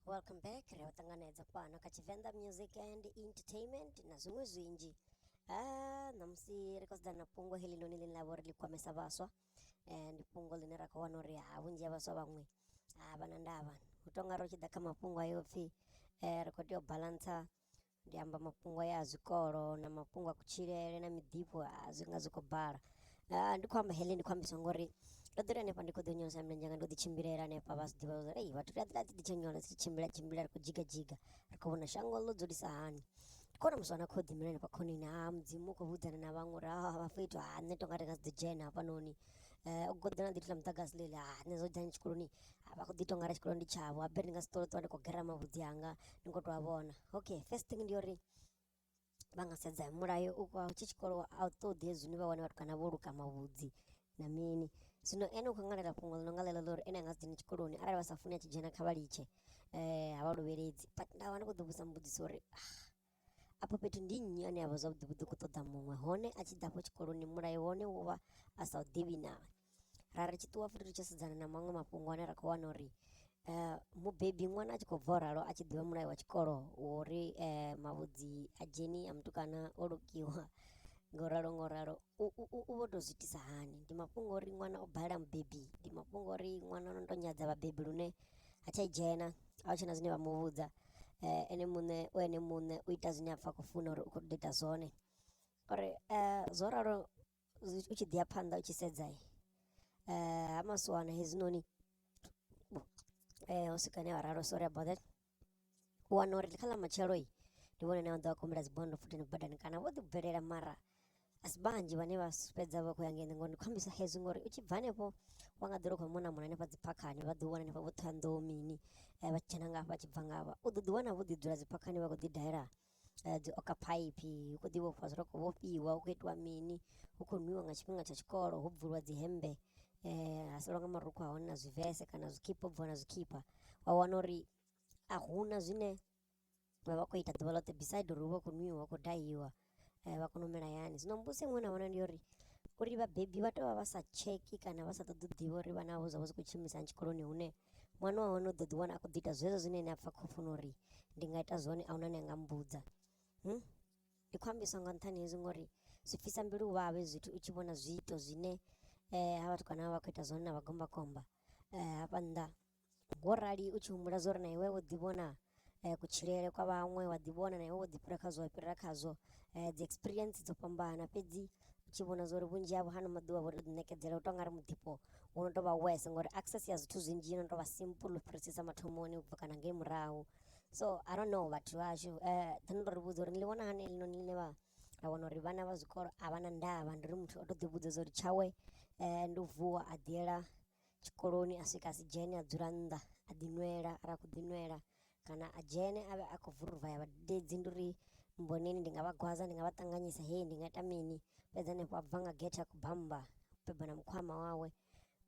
Welcome back, ri a u ṱanganedza fhano kha Tshivenḓa Music and Entertainment na zwiṅwe zwinzhi. Ah, ṋamusi ri khou sedzana na fhungo heḽinoni ḽine ḽa vha uri ḽi kwamesa vhaswa. Ndi fhungo ḽine ra khou wana uri ha vhunzhi ha vhaswa vhaṅwe a vha na ndavha, hu tou nga ri tshi ḓa kha mafhungo hayo pfhi ri khou tea u baḽantsa ndi amba mafhungo haya a zwikolo na mafhungo a kutshilele na miḓifho zwi nga zwi khou bala. Ndi khou amba heḽi ndi khou ambiswa ngori ndo ḓi ri hanefha ndi khou ḓi onyolosa milenzhe yanga ndo ḓi tshimbilela hanefha vha zwi ḓivha uri ei vhathu ri a ḓi ḓi tshi onyolosa ri tshimbila tshimbila ri khou dzhiga dzhiga ri khou vhona shango ḽo dzulisa hani. Ndi khou vhona muswa na khoḓi mini hanefha khonani ha mudzimu u khou vhudzana na vhaṅwe uri ha fhethu ha nṋe tonga ndi nga si ḓo dzhena hafhanoni u goḓa na ḓithu ḽa muḓagasi ḽeḽi ha nṋe zwo dzhena tshikoloni vha khou ḓi ita ungari tshikolo ndi tshavho habe ndi nga si ṱwe ṱwa ndi khou gera mavhudzi anga ndi khou tou a vhona. Okay first thing ndi ya uri vha nga sedza mulayo u wa tshi tshikolo a u ṱoḓi hezwi zwine vha wane vhatukana vho luka mavhudzi na mini, zwino ene u khou ṅwalela fhungo ḽi no nga ḽeḽo ḽa uri ene a nga si dzhene tshikoloni arali vha sa funi a tshi dzhena kha vha litshe ha vha luvheledzi but nda vha ndi khou ḓi vhudzisa mbudziso uri afho fhethu ndi nnyi ane avha zwavhuḓi vhuḓi u khou ṱoḓa muṅwe hone a tshi ḓa afho tshikoloni mulayo wa hone wo vha a sa u ḓivhi naa. Ra ri tshi ṱuwa futhi ri tshi sedzana na maṅwe mafhungo ane ra khou wana uri mubebi ṅwana a tshi khou bva u ralo a tshi ḓivha mulayo wa tshikolo wa uri mavhudzi a dzheni a mutukana o lukiwa ngo ralo ngo ralo u vho to zwi itisa hani, ndi mafhungo ori ṅwana o balela mubebi, ndi mafhungo ori ṅwana o no to nyadza vhabebi lune ha tsha dzhena a hu tshena zwine vha muvhudza ene muṋe u ene muṋe u ita zwine a pfha a khou funa uri u kho ḓo ita zwone uri zwo ralo u tshi ḓi ya phanḓa u tshi sedza ha masiwana hezwinoni ho swika hune vha ralo sorry about that u wana uri kha ḽa matshelo ndi vhone vhane vha ḓo vha khou humbela dzibondo futhi badani kana vho ḓi bvelela mara a si vhanzhi vhane vha fhedza vha khou ya ngei ngori ndi khou ambisa hezwi ngori u tshi bva hanefho wa nga ḓi ri khou mona mona hanefha dzi phakhani vha ḓo wana hanefha vho Ṱhohoyanḓou mini vha tshi dzhena nga hafha vha tshi bva nga hafha u ḓo ḓi wana vho ḓi dzula dzi phakhani vha khou ḓi dalela dzi oka phaiphi hu khou ḓi vhofhiwa zwi khou vhofhiwa hu khou itiwa mini hu khou nwiwa nga tshifhinga tsha tshikolo ho bvuliwa dzi hemmbe ha saliwa nga marukhu a hone na zwivese kana zwikhipha ho bviwa na zwikhipha wa wana uri a huna zwine vha vha khou ita ḓuvha ḽoṱhe beside uri hu vha hu khou nwiwa hu khou dahiwa vha kone u humela hayani. Zwino mbudziso iṅwe na vhona ndi ya uri, uri vhabebi vha tea u vha vha sa tsheki kana vha sa ṱoḓi u ḓivha uri vhana vhavho zwa vha zwi khou tshimbilisa hani tshikoloni hune ṅwana wa hone u ḓo ḓi wana a khou ḓi ita zwezwo zwine ene a pfha a khou funa uri ndi nga ita zwone ahuna ane a nga mmbudza. Ndi khou ambiswa nga nṱhani hezwi ngori zwi pfhisa mbilu u vhavha hezwi zwithu u tshi vhona zwiito zwine havha vhatukana vha vha khou ita zwone na vhagombagomba hafha nnḓa. Ngo rali u tshi humbula zwa uri na iwe wo ḓi vhona kutshilele kwa vhaṅwe wa ḓi vhona na iwe wo ḓi fhira khazwo wa fhirela khazwo dzi experience dzo fhambana fhedzi u tshi vhona zwa uri vhunzhi havho hano maḓuvha vho to ḓi ṋekedzela u tou nga ri muḓifho wo no tou vha worse ngori access ya zwithu zwinzhi yo no tou vha simple u fhirisisa mathomoni u bva kana ngei murahu. So I don't know vhathu vhashu ḓani ni to ri vhudza uri ni ḽi vhona hani heḽinoni ḽine vha ra wana uri vhana vha zwikolo a vha na ndavha ndi uri muthu o to ḓi vhudza zwa uri tshawe ndi u vuwa a ḓiyela tshikoloni a swika a si dzhene a dzula nnḓa a ḓi nwela arali a khou ḓi nwela kana a dzhene a vhe a khou vuruvaya vhadededzi ndi uri mmboneni ndi nga vha gwaza ndi nga vha ṱanganyisa hei ndi nga ita mini fhedza hanefho a bva nga gethe a khou bamba beba na mukhwama wawe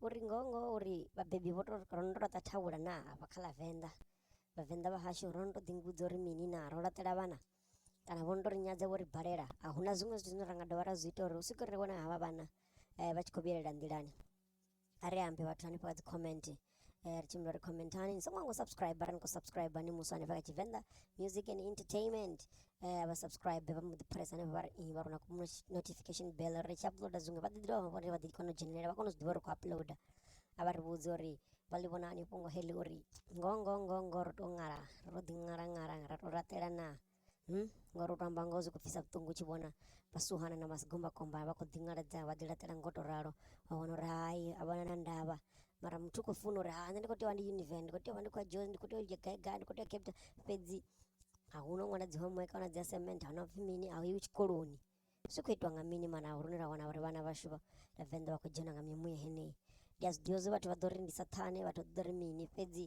uri ngoho ngoho uri vhabebi vho to ro no to laṱa thaula naa hafha kha ḽa venḓa vhavenḓa vha hashu ro no to ḓi vhudza uri mini naa ro laṱela vhana kana vho no to ri nyadza vho ri balela a huna zwiṅwe zwithu zwine ra nga dovha ra zwi ita uri hu swike ri wane havha vhana vha tshi khou vhuyelela nḓilani. A ri ambe vhathu hanefha kha dzi comment ri tshimbila ri commenthani ni songo hangwa u subscribe arali ni khou subscribe ni muswa hanefha kha Tshivenḓa Music and Entertainment vha subscribe vha mbo ḓi press hanefha vha ri vha rona ku notification bell ri tshi uploada zwiṅwe vha ḓi dovha vha vha ḓi kona u dzhenelela vha kona u zwi ḓivha uri khou uploada a vha ri vhudze uri vha ḽi vhona hani fhungo heḽi uri ngoho ngoho ngoho ngoho ro to ṅala ro ḓi ṅala ṅala ra to laṱela naa. Ngori u to amba ngoho zwi khou pfhisa vhuṱungu u tshi vhona vhasiwana na masigombagomba vha khou ḓi ṅaledza vha ḓi laṱela ngo to ralo wa wana uri hai a vha na ndavha mara muthu u khou funa uri ha nṋe ndi kho tea u vha ndi univen ndi kho tea u vha ndi khou ya jozi ndi kho tea u ya gai gai ndi kho tea u ya cape town fhedzi a hu na u ṅwala dzi homework a huna dzi assignment a huna upfhi mini a u yi tshikoloni zwi khou itiwa nga mini mara lune ra wana uri vhana vhashu vha venḓa vha khou dzhena nga mimuya heneyi ndi a zwi ḓivha zwe vhathu vha ḓo ri ndi saṱhane vhathu vha ḓo ri mini fhedzi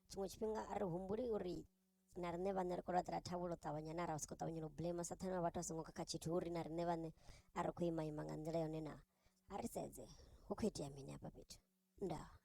tshiṅwe tshifhinga a ri humbuli uri na riṋe vhaṋe ri khou laṱela thavhula u ṱavhanya na ra sokou ṱavhanya u blame saṱhane wa vhathu a songo khakha tshithu uri na riṋe vhaṋe a ri khou ima ima nga nḓila yone na a ri sedze hu khou itea mini hafha fhethu ndaa.